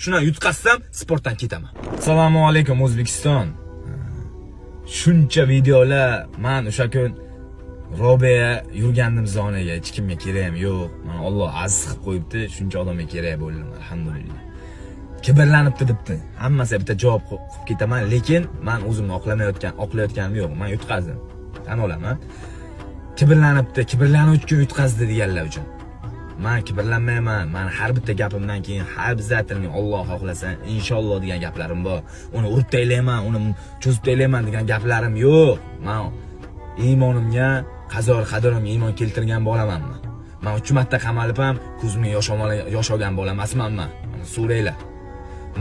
Shundan yutqazsam, sportdan ketaman. Assalomu alaykum, O'zbekiston. Shuncha videolar, man o'sha kun Robiya yurgandim zonaga, hech kimga keragim yo'q. Mana Alloh aziz qilib qo'yibdi, shuncha odamga kerak bo'ldim, alhamdulillah. Kibrlanibdi debdi. Hammasiga bitta javob qilib ketaman, lekin man o'zimni oqlamayotgan, oqlayotganim yo'q. Man yutqazdim. Tan olaman. Kibrlanibdi, kibrlanuvchi yutqazdi deganlar uchun. Man kibrlanmayman. Man har bitta gapimdan keyin har обязательно Alloh xohlasa, inshaalloh degan gaplarim bor. Uni urib taylayman, uni cho'zib taylayman degan gaplarim yo'q. Man iymonimga, qazo qadarimga iymon keltirgan bolaman man. Man 3 marta qamalib ham ko'zimga yosh olgan bola emasman man. Mana so'ranglar.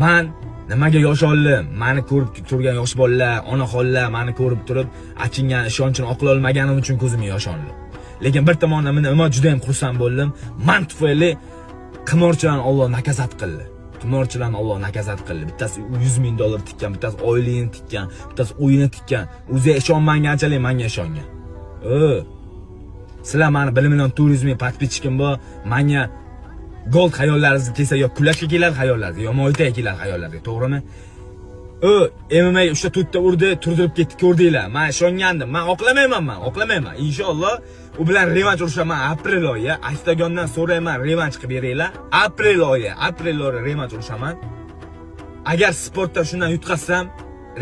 Man nimaga yosh oldim? Mani ko'rib turgan yosh bolalar, onaxonlar mani ko'rib turib achingan, ishonchini oqlolmaganim uchun ko'zimga yosh oldim. Lekin bir tomondan nima juda ham xursand bo'ldim. Man tufayli qimorchilarni Alloh наказать qildi. Qimorchilarni Alloh наказать qildi. Bittasi 100 ming dollar tikkan, bittasi oyligini tikkan, bittasi uyini tikkan. O'ziga ishonmaganchalik menga ishongan. Sizlar mani 1 million 400 ming подписчик im bor. Menga gold xayollaringizni kelsa yo kulashga keladi xayollaringizga, yo moytaga keladi xayollaringizga, to'g'rimi? U MMA 3 ta 4 ta urdi, turdirib ketdi, ko'rdinglar. Men ishongandim. Men oqlamayman, men oqlamayman. Inshaalloh u bilan revansh urushaman aprel oyi. Oktagondan so'rayman, revansh qilib beringlar. Aprel oyi revansh urushaman. Agar sportda shundan yutqazsam,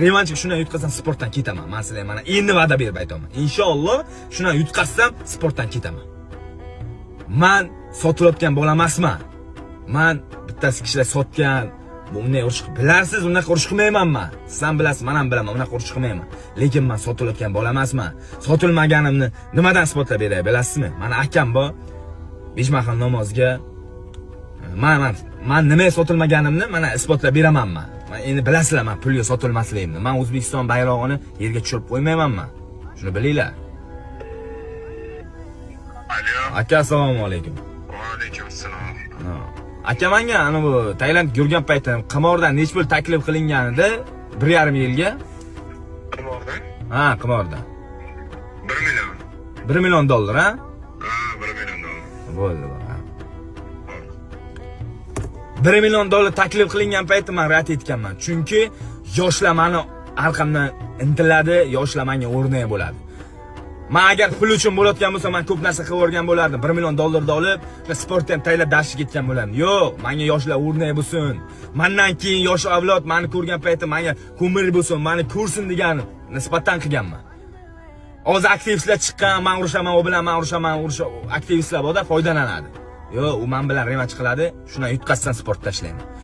revansh shundan yutqazsam, sportdan ketaman. Men sizlarga mana endi va'da berib aytaman. Inshaalloh shundan yutqazsam, sportdan ketaman. Man sotilayotgan bola emasman. Man bittasi kishilar sotgan, bu unday urush bilarsiz, unaqa urush qilmayman man. Siz ham bilasiz, men ham bilaman, unaqa urush qilmayman. Lekin man sotilayotgan bola emasman. Sotilmaganimni nimadan isbotlab beray, bilasizmi? Mani akam bor. 5 mahal namozga man nimaga sotilmaganimni mana isbotlab beraman man. Man endi bilasizlar, man pulga sotilmasligimni. Man O'zbekiston bayrog'ini yerga tushirib qo'ymayman man. Shuni bilinglar. Alo. Aka, assalomu alaykum. Va alaykum assalom. Ha. Aka, manga ana bu Tailandga yurgan paytim qimordan necha pul taklif qilinganida 1,5 yilga? Qimordan? Ha, qimordan. 1 million. 1 million dollar, ha? Ha, 1 million dollar. Bo'ldi, ha. 1 million dollar taklif qilingan paytda man rad etganman. Chunki yoshlar mani arqamdan intiladi, yoshlar menga o'rnak bo'ladi. Man agar pul uchun bo'layotgan bo'lsa, man ko'p narsa qilib yuborgan bo'lardim. 1 million dollarni olib, sportda ham taylab dashga ketgan bo'lardim. Yo'q, menga yoshlar o'rnak bo'lsin. Mendan keyin yosh avlod meni ko'rgan paytda menga ko'mir bo'lsin, meni ko'rsin degan nisbatan qilganman. Hozir aktivistlar chiqqan, man urushaman u bilan, man urushaman, urusha aktivistlar borda foydalanadi. Yo'q, u men bilan revansh qiladi, shundan yutqazsam, sport tashlayman.